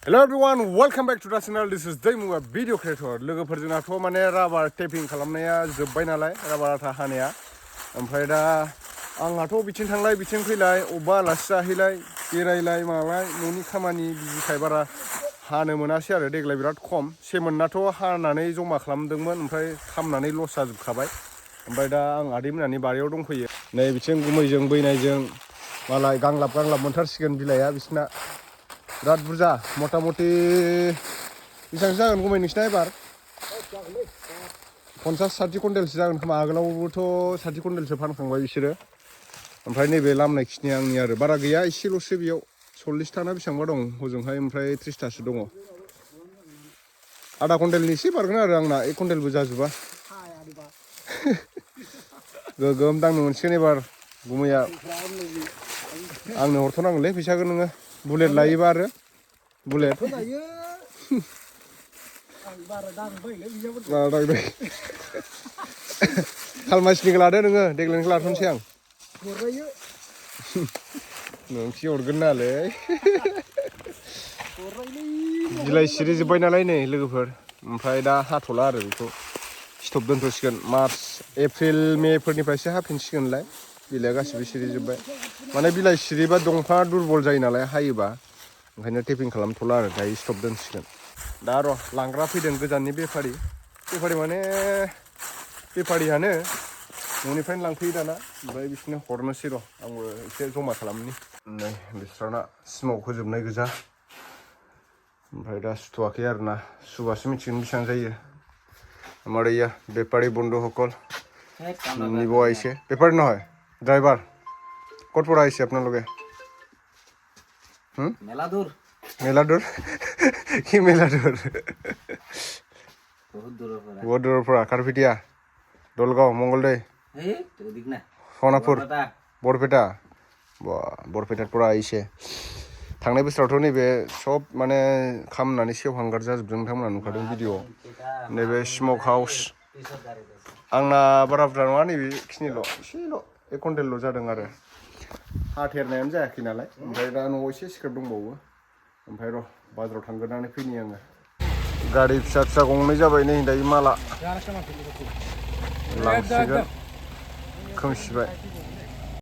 Hello everyone, welcome back to the channel. This is Daymuga video creator. लोगोफोरजोंनाथ' माने राबार टेपिं खालामनाया जोब्बाय नालाय राबार आथा हानाया ओमफ्राय दा आंहाथ' बिथिं थांलाय बिथिं फैलाय अबबा आलासि जाहैलाय बेरायलाय मालाय न'नि खामानि बिजिखाय बारा हानो मोनासै आरो देग्लाय बिराद खम सेमोननाथ' हानानै जमा खालामदोंमोन ओमफ्राय खामनानै लस जाजोबखाबाय ओमफ्राय दा आं आदैमोनहानि बारियाव दंफैयो नै बिथिं गुमैजों बैनायजों मालाय गांलाब मोनथारसिगोन बिलाइआ बिसिना बिराद बुरजा मथा मथि बेसेबांसो जागोन गुमै नोंसिना एबार 50-60 कुइन्टेलसो जागोन खोमा आगोलावबोथ' 60 कुइन्टेलसो फानखांबाय बिसोरो ओमफ्राय नैबे लामनाय खिनिया आंनि आरो बारा गैया एसेल'सो बेयाव 40 ना बेसेबांबा दं हजोंहाय ओमफ्राय 30थासो दङ आधा कुइन्टेलनि एसे बारगोन आरो आंना 1 कुइन्टेलबो जाजोबा गोगोम दांनो मोनसिगोन एबार गुमैया आंनो हरथ'नांगोनलै फैसाखौ नोङो बुलेट लायोबा आरो बुलेट बारा दांबाय खालमासिनिखौ लादो नोङो देग्लायनिखौ लाथ'नोसै आं नोंसि हरगोन नालै बिलाइ सिरिजोब्बाय नालाय नै लोगोफोर ओमफ्राय दा हाथ'ला आरो बेखौ स्टप दोनथ'सिगोन मार्च एप्रिल मे फोरनिफ्रायसो हाफिनसिगोनलाय बिलाइया गासिबो सिरिजोब्बाय माने बिलाइ सिरिबा दंफाङा दुरबल जायो नालाय हायोबा ओंखायनो टेपिं खालामथ'ला आरो दायो स्टप दोनसिगोन दा र' लांग्रा फैदों गोजाननि बेफारि माने बेफारियानो न'निफ्रायनो लांफैयो दाना ओमफ्राय बिसोरनो हरनोसै र' आंबो एसे जमा खालामनि नै बिस्राना सिमाव फोजोबनाय गोजा ओमफ्राय दा सुथ'वाखै आरोना सुबासो मिथिगोन बेसेबां जायो हमारे यहाँ व्यापारी बंधु সকল নিব আহিছে বেপাৰী নহয় ড্ৰাইভাৰ ক'ত পৰা আহিছে আপোনালোকে মেলা দূৰ কি মেলা দূৰ বহুত দূৰৰ পৰা কাৰপিটিয়া দলগাঁও মংগলদৈ সনাপুৰ বৰপেটা बरपेटार পৰা আহিছে थांनाय बोसोरावथ' नैबे सब माने खामनानै सेवहांगार जाजोबदों नोंथांमोना नुखादों भिडिअ नैबे स्मक हाउस आंना बारा बुरजा नङा नैबे खिनिल' एसेल' 1 कुइन्टेलल' जादों आरो हाथेरनायानो जायाखै नालाय ओमफ्राय दा न'आव एसे सिक्रेट दंबावो ओमफ्राय र' बाजाराव थांगोरनानै फैनि आङो गारि फिसा गंनै जाबाय नै दायो माला लांसिगोन खोमसिबाय